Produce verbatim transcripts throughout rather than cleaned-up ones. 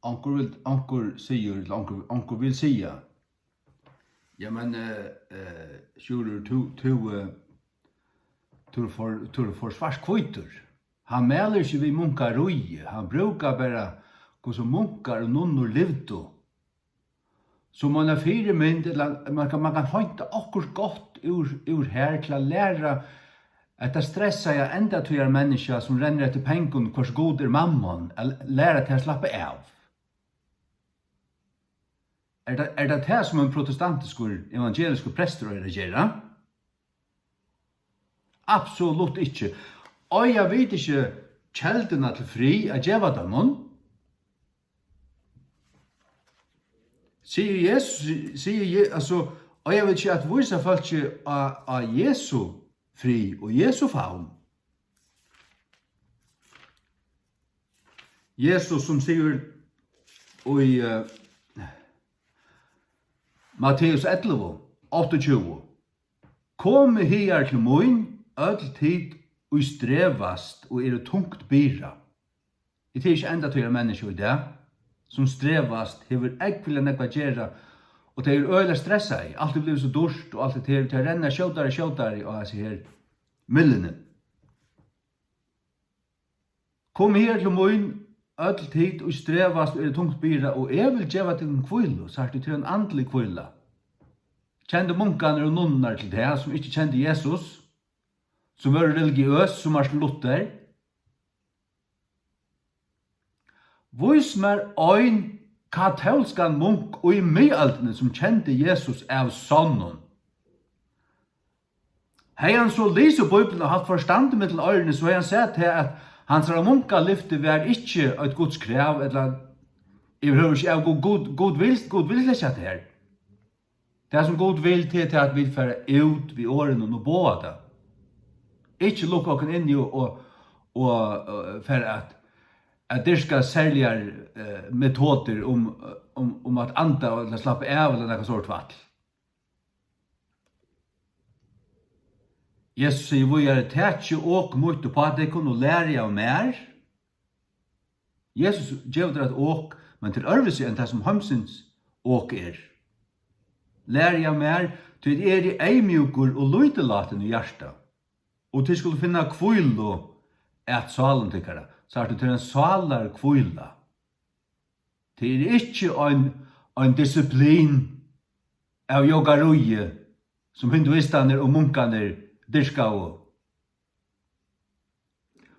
Onkur vil, onkur sigur, ella onkur, onkur vil siga: "Ja, men, eh, eh, Sjúrður, tú, tú, eh, tú ert for, tú ert for svarthvítur. Hann mælir ikki við munkaríið, hann brúkar bara, hvussu munkar og nunnur livdu." Sum eina fyrimynd, ella man kann, man kann heinta okkurt gott úr, úr her til at læra hetta stressaða endatíðarmenniskja, sum rennur eftir pengum, hvørs Gud er mammon, at læra teg at slappa av. Er tað, er tað tað, sum ein protestantiskur evangeliskur prestur eigur at gera? Absolutt ikki. Eiga vit ikki kelduna til frið at geva teimum? Sigur Jesus, sigur Je-, altso, eiga vit ikki at vísa fólki á, á Jesu frið og Jesu favn? Jesus, sum sigur í, eh, Matteus ellivu, áttaogtjúgu: "Komið higar til mín, øll tit, ið strevast og eru tungt byrða." Er tað ikki endatíðarmenniskju í dag, sum strevast, hevur ógvuliga nógv at gera, og tey eru øgiliga stressaði, alt er blivið so dýrt, og alt hetta her, tey renna skjótari, skjótari á hasi her mylluni. "Komið higar til mín, øll tit, ið strevast og eru tungt byrða, og eg vil geva tykkum hvílu." Sært tú, tað er ein andlig hvíla. Kendu munkarnir og nunnurnar til tað, sum ikki kendu Jesus, sum vóru religiøs, sum Martin Luther? Vís mær ein katólskan munk í miðøldini, sum kendi Jesus av sonnum. Hevði hann so lisið Bíbliuna og havt forstand millum oyruni, so hevði hann sæð tað, at hansara munkalyfti var ikki eitt Guds krav, ella yvirhøvur ikki av Gud, Gud, Gud vil, Gud vil slett ikki hatta her. Tað, sum Gud vil, tað er tað, at vit fara út við orðinum og boða tað. Ikki lukka okkum inni og, og, og, og fara at, at dyrka serligar, eh, metodir um, um, um at anda ella slappa av ella nakað sovorðið tvætl. Jesus sigur víðari: "Takið ok mítt uppá tykkum og lærið av mær." Jesus gevur tær eitt ok, men tað er øðrvísi enn tað, sum heimsins ok er. "Lærið av mær, tí eg eri eyðmjúkur og lítillátin í hjarta, og tit skulu finna hvílu at sálum tykkara." Sært tú, tað er ein sálarhvíla. Tað er ikki ein, ein disiplin av yogaríi, sum hinduistarnir og munkarnir dyrkaðu.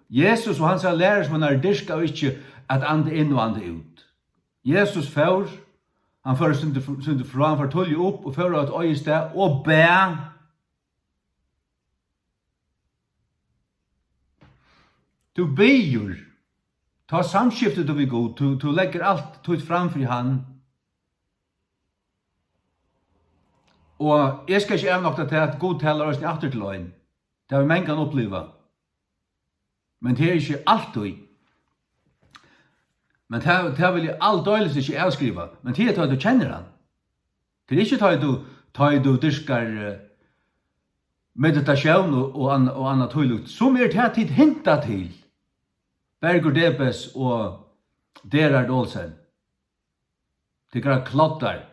Jesus og hansara lærisveinar dyrkaðu ikki at anda inn og anda út. Jesus fór, hann fór eitt sindur, sindur frá, hann fór tíðliga upp og fór á eitt oyðið stað og bað. Tú biður, tá samskiftir tú við Gud, tú, tú leggur alt títt fram fyri hann. Og eg skal ikki avnokta tað, at Gud talar eisini aftur til ein. Tað havi eg mangan upplivað. Men tað er ikki altíð. Men tað, tað vil eg aldeilis ikki avskriva. Men tað er tá, tú kennir hann. Tað er ikki tá, tú, tá, tú dyrkar, eh, meditatión og, og, ann-, og annað tílíkt, sum er tað, tit hinta til. Bergur Debes og Derard Olsen. Tykkara kloddar.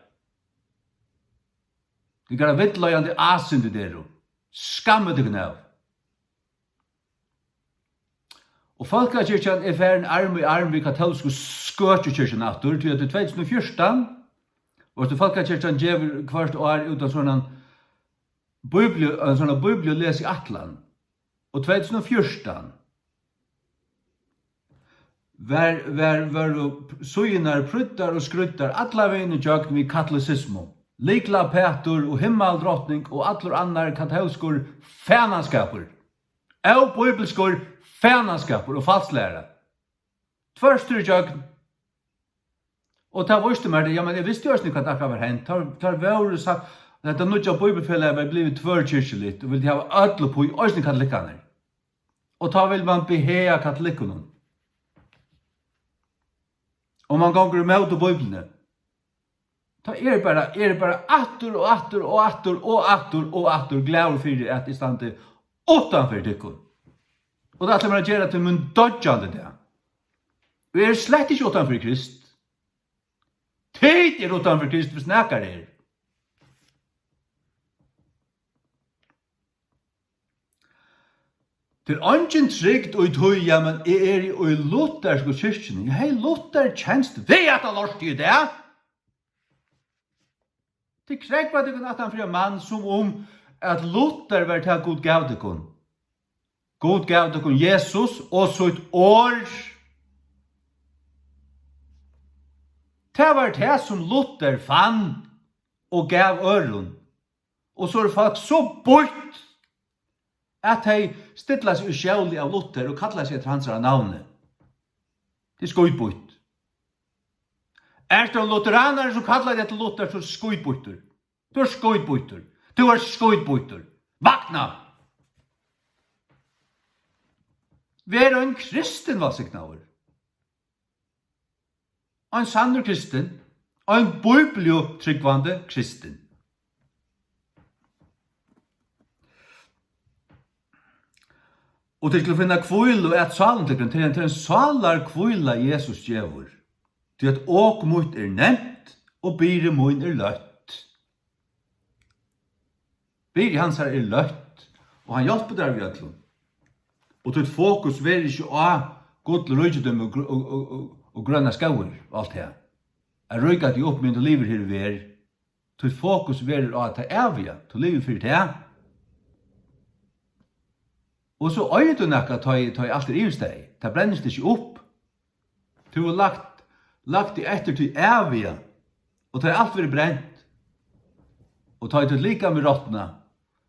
Tykkara villleiðandi æsindi tit eru. Skammið tykkum av. Og Fólkakirkjan er farin arm í arm við katólsku skøkjukirkjuna aftur, tí at í tvey túsund og fjúrtan, og Fólkakirkjan gevur hvørt ár út ein sovorðnan bíbliu-, ein sovorðna bíbliulesiætlan. Og tvey túsund og fjúrtan var, var, vóru síðurnar prýddar og skrýddar allan vegin ígjøgn við katolicismu. Lyklapetur og himmaldrotning og allur annar katólskur fanaskapur. Óbíbilskur fanaskapur og falsklæra. Tvørtur ígjøgn. Og tað vísti mær, ja, men eg visti jo eisini, hvat akkurát var hent. Teir, teir vóru sagt, at hetta nýggja bíbliufelagið var blivið tvørkirkjuligt og vildi hava øll upp í, eisini katolikkarnir. Og tá vil man behaga katolikkunum. Og man gongur ímóti Bíbliuni. Tá eri bara, eri bara aftur og aftur og aftur og aftur og aftur glaður fyri, at eg standi uttan fyri tykkum. Og tað ætli eg mær at gera til mín doyggjandi dag. Og eg eri slett ikki uttan fyri Krist. Tit eru uttan fyri Kristus, nakar er. Tað er eingin trygd í tí, ja, men eg eri í luthersku kirkjuni. Eg hevði Luther kenst við hetta lortið í dag. Tit krógva tykkum aftan fyri ein mann, sum um at Luther var tað, Gud gav tykkum. Gud gav tykkum Jesus og sítt orð. Tað var tað, sum Luther fann og gav øðrum. Og so eru fólk so býtt, at tey stilla seg í skjóli av Luther og kalla seg eftir hansara navni. Tað er skítbýtt. Ert tú lutheranari, sum kallar teg eftir Luther, so ert skítbýttur. Tú ert skítbýttur. Tú ert skítbýttur. Vakna! Ver ein kristin, vælsignaður. Ein sannur kristin. Ein bíbliutrúgvandi kristin. Og tit skulu finna hvílu at sálum tykkum, til ein, til ein sálarhvíla Jesus gevur. Tí at ok mítt er nemt, og byrði mín er løtt. Byrði hansara er løtt, og hann hjálpir tær við øllum. Og títt fokus verður ikki á Gull, ríkidømi og gr-, og, og, og, og grønar skógir og alt tað. At ríka teg upp, meðan tú livir her í verð. Títt fokus verður á tað æviga, tú livir fyri tað. Og so eigur tú nakað, tá ið, tá ið alt er yvirstaðið. Tað brennist ikki upp. Tú hevur lagt, lagt teg eftir tí æviga, og tá ið alt verður brent, og tá ið títt likam er rotnað,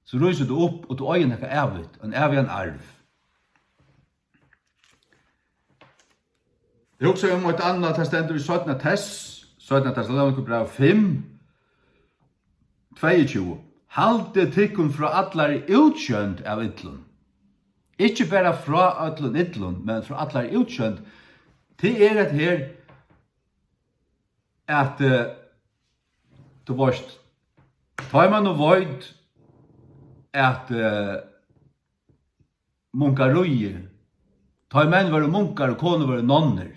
so rísur tú upp, og tú eigur nakað ævigt, ein ævigan arv. Eg hugsaði um eitt annað, tað stendur í seinna Tess, seinna Tessalonikabræv fimm, tveyogtjúgu. Haldið tykkum frá allari útsjónd av illum. Ikki bara frá øllum illum, men frá allari útsjónd. Tað er at her, at, eh, tú veist, tá ið mann nú veit, at, eh, munkaríið, tá ið menn vóru munkar og konur vóru nonnur.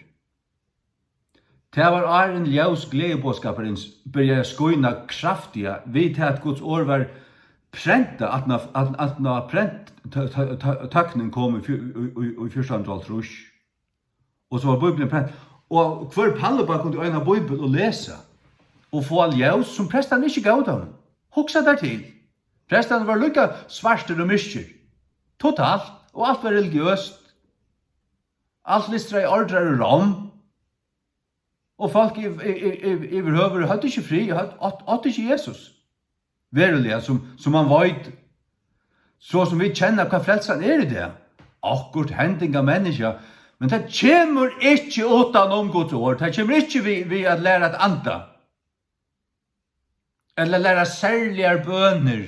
Tað var áðrenn ljós gleðiboðskaparins byrjaði at skína kraftiga, við tað at Guds orð var prentað, aftan á, aftan, aftan á prent, tø-, tø-, tø-, tøknin kom í fjør-, í, í, í fjúrtan hundrað og hálvtrýss. Og so var Bíblian prent. Og hvør pallur bara kundi eina bíbel og lesa og fáa ljós, sum prestarnir ikki góvu teimum. Hugsa tær til. Prestarnir vóru líka svartir og myrkir. Totalt. Og alt var religiøst. Alt lystraði ordrar í Rom. Og fólk yv-, yv-, yv-, yv-, yvirhøvur høvdu ikki frið, høvdu, átt-, áttu ikki Jesus. Veruliga, sum, sum man veit, so sum vit kenna hvat frelsan er í dag. Okkurt hendinga menniskja, men tað kemur ikki uttan um Guds orð. Tað kemur ikki við, við at læra at anda. Ella læra serligar bønir.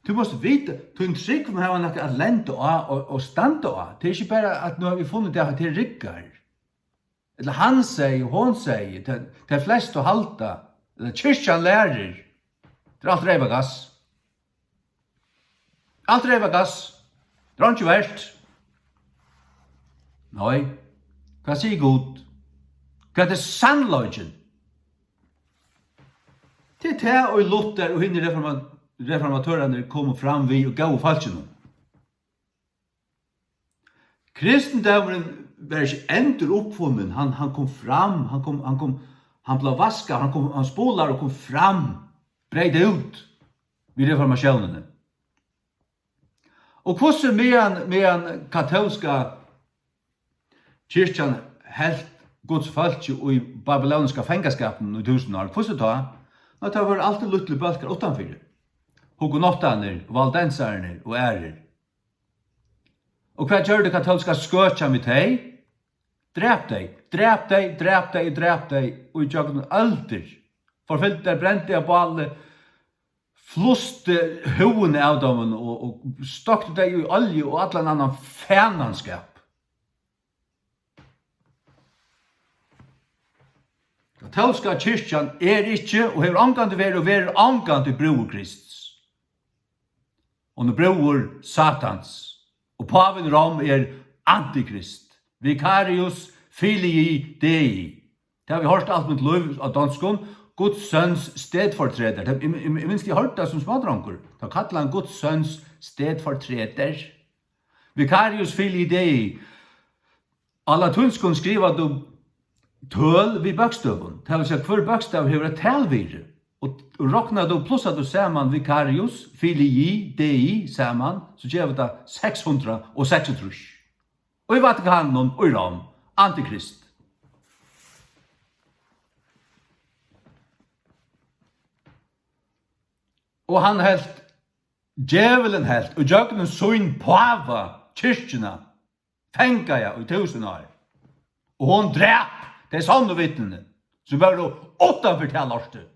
Tú mást vita, tín trúgv má hava nakað at lenda á og, og standa á. Tað er ikki bara at nú havi eg funnið tað, at tað riggar. Ella hann segði, hon segði, tað, tað flestu halda, ella kirkjan lærir. Tað er alt reyvagass. Alt reyvagass. Tað er einki vert. Nei. Hvat sigur Gud? Hvat er sannleikin? Tað er tað, og Luther og hinir reforma-, reformatørarnir komu fram við og góvu fólkinum. Kristendagurin var ikki enduruppfunnin, hann, hann kom fram, hann kom, hann kom, hann bleiv vaskaður, hann kom, hann spolaður og kom fram, breyt út við reformatiónini. Og hvussu meðan, meðan katólska kirkjan helt Guds fólki í babyloniska fangaskapinum í túsund ár, hvussu tá? Nei, tað vóru altíð lítlir bólkar uttanfyri. Hugenottarnir, valdensarnir og aðrir. Og hvat gjørdi katólska skøkjan við tey? Drap tey, drap tey, drap tey, drap tey, og í gjøgnum øldir. Forfylgdi tey, brendi á báli, flusti húðina av teimum og, og stokti tey í olju og allan annan fananskap. Katólska kirkjan er ikki og hevur ongantíð verið og verður ongantíð brúður Krists. Hon er brúður Satans. Og pávin í Rom er antikrist. Vicarius filii Dei. Tað havi eg hoyrt alt mítt lív á donskum. Guds søns stedfortræder. Tað, eg, eg, eg minnist, eg hoyrdi tað sum smádrongur. Tá kallaði hann Guds søns stedfortræder. Vicarius filii Dei. Á latínskum skrivar tú tøl við bókstøvum. Tað vil siga, hvør bókstavur hevur eitt talvirði. Og, og roknar tú, plussar tú saman Vicarius filii Dei saman, so gevur tað seks hundrað og seksogtrýss. Og í Vatikaninum og í Rom, antikrist. Og hann helt, djevulin helt, og gjøgnum sín páva, kirkjuna, fangaða í túsund ár. Og hon drap tey sannu vitnini, sum vóru uttanfyri tað lortið.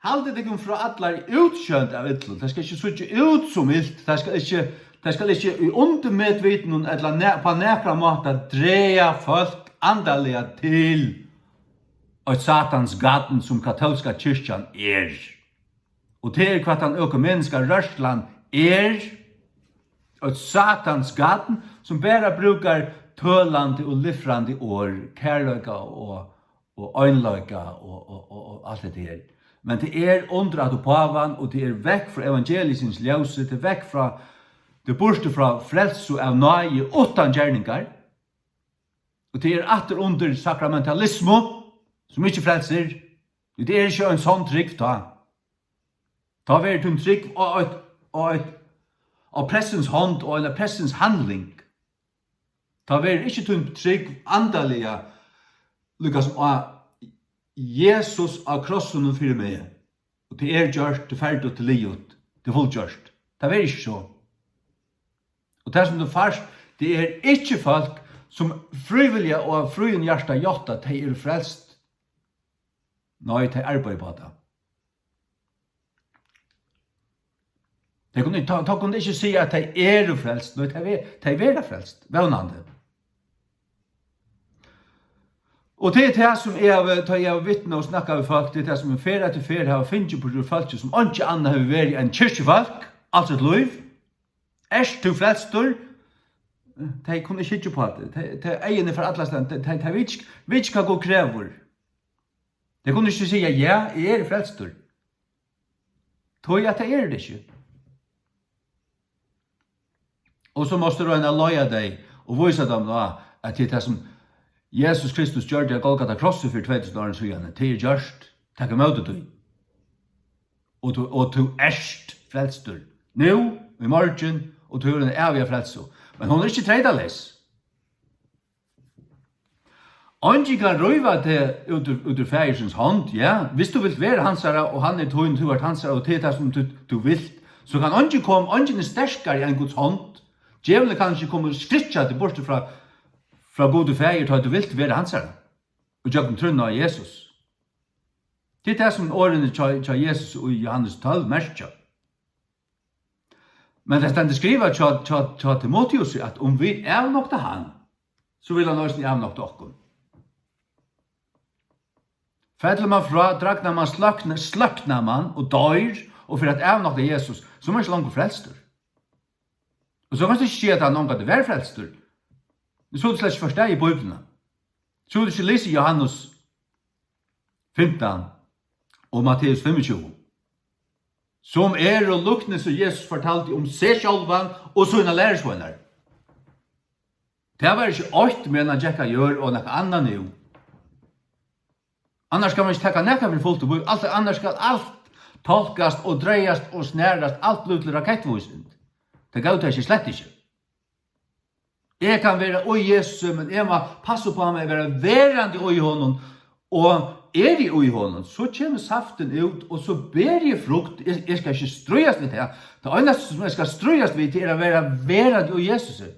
Haldið tykkum frá allari útsjónd av illum. Tað skal ikki síggja út sum ilt. Tað skal ikki, tað skal ikki í undirmedvitinum ella na-, á nakran máta draga fólk andaliga til eitt Satans garn, sum katólska kirkjan er. Og tað er, hvat tann økumeniska rørslan er, eitt Satans garn, sum bara brúkar tølandi og lifrandi orð, kærleika og, og einleika og, og, og, og alt hetta her. Men tað er undir at pávan, og tað er vekk frá evangeliisins ljósi, tað er vekk frá, tað er burtur frá frelsu av náði uttan gerningar, og tað er aftur undir sakramentalismu, sum ikki frelsir, og tað er ikki ein sonn trúgv tá. Tá verður tín trúgv á eitt, á eitt, á prestins hond og eina prestins handling. Tá verður ikki tín trúgv andaliga, líka sum á Jesus á krossinum fyri meg. Og tað er gjørt, tað er ferdigt, tað er liðugt, tað er fullgjørt. Tað verður ikki so. Og tað sum tú fært, tað er ikki fólk sum frivilliga og av fríum hjarta játta, tey eru frelst. Nei, tey arbeiða upp á tað. Tey kunnu, tá, tá kunnu tey ikki siga, at tey eru frelst. Nei, tey ve-, tey verða frelst, vónandi. Og tað er tað, sum eg havi, tá eg havi vitnað og snakkað við fólk, tað er tað, sum eg ferð eftir ferð havi fingið burtur úr fólki, sum einki annað hevur verið enn kirkjufólk, alt sítt lív. Ert tú frelstur? Tey kunnu ikki hyggja upp á teg. Tey, tey, eyguni fara allastaðni. Tey, tey, tey vita ikki, vita ikki, hvat Gud krevur. Tey kunnu ikki siga, "Ja, eg eri frelstur." Tí at tað eru tey ikki. Og so mást tú royna at leiða tey og vísa teimum á, at tað er tað, sum Jesus Kristus gjørdi á Golgata krossi fyri tvey túsund árum síðani. Tað er gjørt. Tak ímóti tí. Og tú, og tú ert frelstur. Nú, í morgin, og tú hevur eina æviga frelsu. Men hon er ikki treytaleys. Eingin kann ríva teg út úr, út úr faðirsins hond, ja. Viss tú vilt vera hansara, og hann er tín, tú ert hansara, og tað er tað, sum tú, tú vilt, so kann eingin koma, eingin er sterkari enn Guds hond. Djevulin kann ikki koma og skrykkja teg burtur frá, frá Gudi Faðir, tá tú vilt vera hansara. Og gjøgnum trúnna á Jesus. Tað er tað, sum orðini hjá, hjá Jesus í Jóhannes tólv merkja. Men tað stendur skrivað hjá, hjá, hjá Timoteus, at um vit avnokta hann, so vil hann eisini avnokta okkum. Fellur mann frá, dragnar mann, sløkna-, sløknar mann og doyr, og fer at avnokta Jesus, so er mann ikki longur frelstur. Og so kanst tú ikki siga, at hann ongantíð var frelstur. So hevur tú slett ikki forstaðið Bíbliuna. So hevur tú ikki lisið Jóhannes fimtan og Matteus fimmogtjúgu, sum eru líknini, sum Jesus fortaldi um seg sjálvan og sínar lærisveinar. Tað var ikki eitt, meðan hann gekk á jørð, og nakað annað nú. Annars skal mann ikki taka nakað fyri fult í Bíbliuni. Alt, annars skal alt tolkast og dreyast og snarast, alt blíva til rakettvísindi. Tað góðtaki eg slett ikki. Eg kann vera í Jesusi, men eg má passa upp á meg at vera verandi í honum, og eri eg í honum, so kemur saftin út, og so beri eg frukt. Eg, eg skal ikki stríðast við tað. Tað einasta, sum eg skal stríðast við, tað er at vera verandi í Jesusi.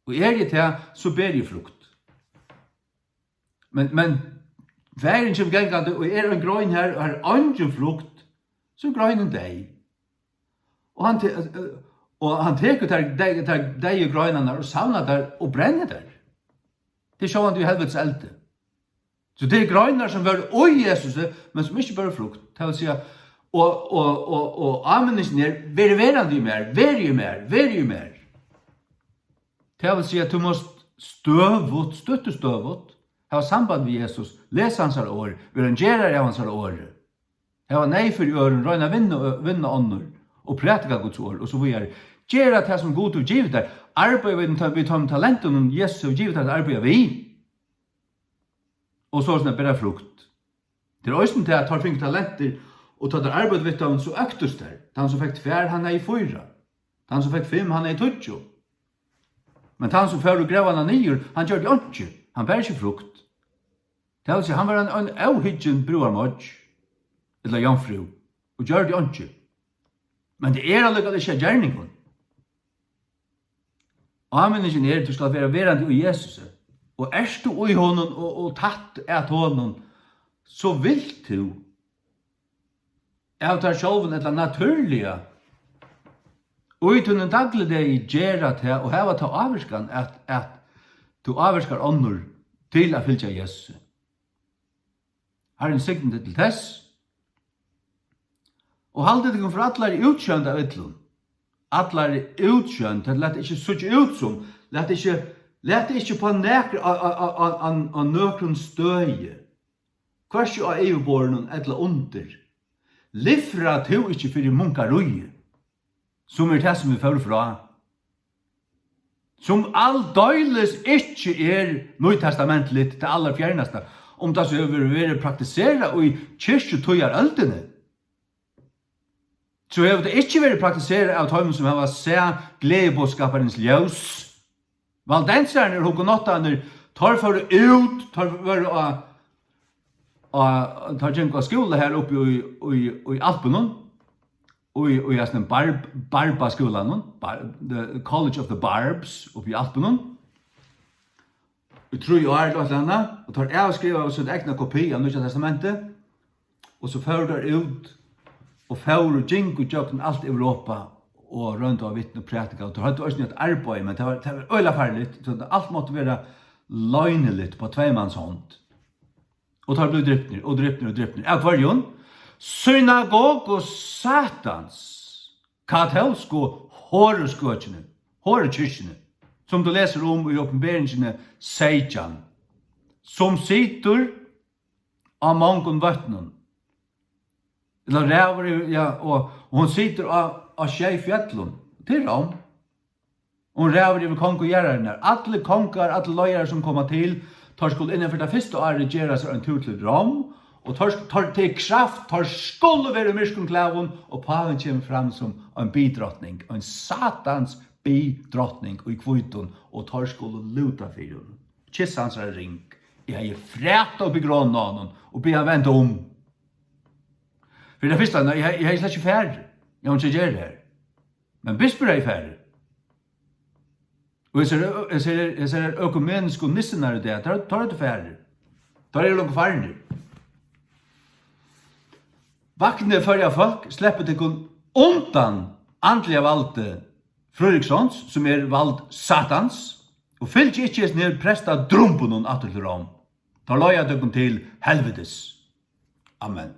Og eri eg tað, so beri eg frukt. Men, men faðirin kemur gangandi, og er ein grein har, og har er eingin frukt, so er greinin deyð. Og hann te-, og hann tekur tær dey-, tær deyðu greinarnar og savnar tær og brennir tær. Tað er sjálvandi í helvitis eldi. So tað er greinar, sum vóru í Jesusi, men sum ikki bóru frukt. Tað vil siga, og, og, og, og áminningin er, verið verandi í mær, verið í mær, verið í mær. Tað vil siga, tú mást støðugt, støtt og støðugt, hava samband við Jesus, lesa hansara orð, vera ein gerari av hansara orði, hava neyð fyri øðrum, royna at vinna, vinna onnur og prædika Guds orð og so víðari. Gera tað, sum Gud hevur givið tær. Arbeiða við, við teimum talentunum, Jesus hevur givið tær at arbeiða við. Og soleiðis at bera frukt. Tað er eisini tað, at teir fingu talentir, og tá teir arbeiddu við teimum, so øktust tær. Tann, sum fekk tvær, hann hevði fýra. Tann, sum fekk fimm, hann hevði tíggju. Men tann, sum fór og gróv hana niður, hann gjørdi einki. Hann bar ikki frukt. Tað vil siga, hann var ein, ein óhyggin brúðarmoyggj, ella jomfrú, og gjørdi einki. Men tað er allíkavæl ikki av gerningum. Áminningin er, tú skalt vera verandi í Jesusi. Og ert tú í honum og, og tætt at honum, so vilt tú av tær sjálvum ella natúrliga í tínum dagligdegi gera tað og hava ta ávirkan, at, at tú ávirkar onnur til at fylgja Jesusi. Harrin signi teg til tess. Og haldið tykkum frá allari útsjónd av illum. Allari útsjónd, tað lat ikki síggja út sum, lat ikki, lat ikki á nakr-, á, á, á, á, á, á nøkrum støði, hvørki á yvirborðinum ella undir. Lifra tú ikki fyri munkaríið, sum er tað, sum vit fóru frá, sum aldeilis ikki er nýtestamentligt, tað allarfjernasta, um tað so hevur verið praktiserað í kirkjutíðarøldini, so hevur tað ikki verið praktiserað av teimum, sum hava sæð gleðiboðskaparins ljós. Valdensarnir og hugenottarnir, teir fóru út, teir vóru á, á, teir gingu á skúla her uppi í, í, í Alpunum, í, í hasum Barb-, Barbaskúlanum, Bar-, the College of the Barbs uppi í Alpunum, í trý ár ella eitt ella annað, og teir avskrivaðu sítt egna kopi av Nýggja Testamenti, og so fóru teir út og fóru, gingu gjøgnum alt Europa og royndu at vitna og prædika, og teir høvdu eisini eitt arbeiði, men tað var, tað var øgiliga farligt, so alt mátti vera loyniligt á tvey mans hond. Og teir blivu dripnir og dripnir og dripnir. Av hvørjum? Synagogu Satans, katólsku horuskøkini, horukirkjuni, sum tú lesur um í Opinberingini seytjan, sum situr á mongum vøtnum, ella ræður yvir, ja, og, og hon situr á, á sjey fjøllum. Tað er Rom. Hon ræður yvir kongum jarðarinnar. Allir kongar, allir leiðarar, sum koma til, teir skulu innan fyri tað fyrsta árið gera sær ein túr til Rom, og teir sk-, teir, tað er kraft, teir skulu vera í myrkum klæðum, og pávin kemur fram sum ein bidrotning, ein Satans bidrotning í hvítum, og teir skulu lúta fyri honum, kyssa hansara ring. Eg hevði frætað upp í grónina á honum og biðið hann venda um. Fyri tað fyrsta, nei, eg, eg hevði slett ikki farið. Eg havi einki at gera her. Men bispur hevði farið. Og hesir, hesir, hesir økumenisku nissarnir í dag, teir, teir høvdu farið. Teir eru longu farnir. Vaknið, Føroya fólk, sleppið tykkum undan andliga valdi Fríðriksons, sum er vald Satans, og fylgið ikki hesum her prestadrumbunum aftur til Rom. Teir leiða tykkum til helvitis. Amen.